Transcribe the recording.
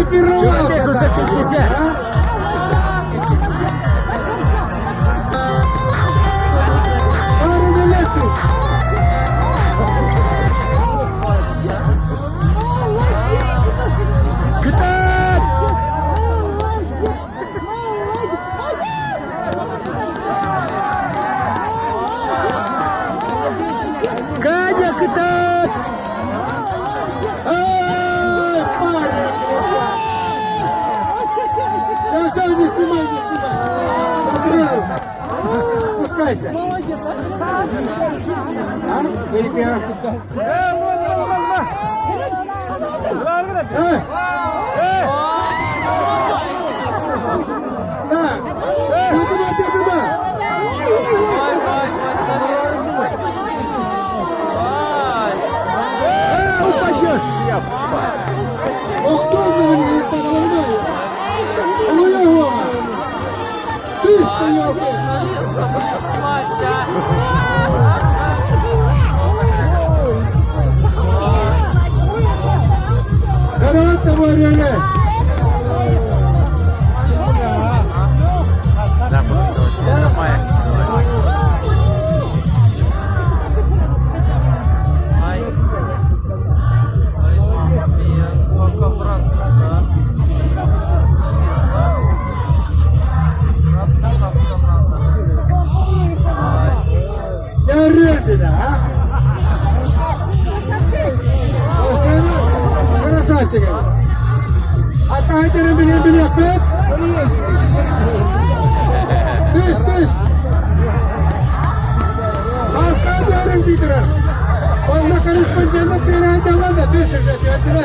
Экипировался! За 50! Парень электрик! Кытаат! Катя, кытаат! Эй, парень, красавчик! Все, все, не снимай, не снимай! Задрылился! Спускайся! А? Выйди. Эй! Так! Тыытыма, тыытыма! Упадешь, я Охсуз мені, так нормально! Олуя Вова! Ты что, елки! Карават тобой, Дьэ, а? Красавчик! А тайтеры меня билет? Түс, түс! Басқа дәрің дейдірер. Онна корреспондент түйрәйтін түс, түс.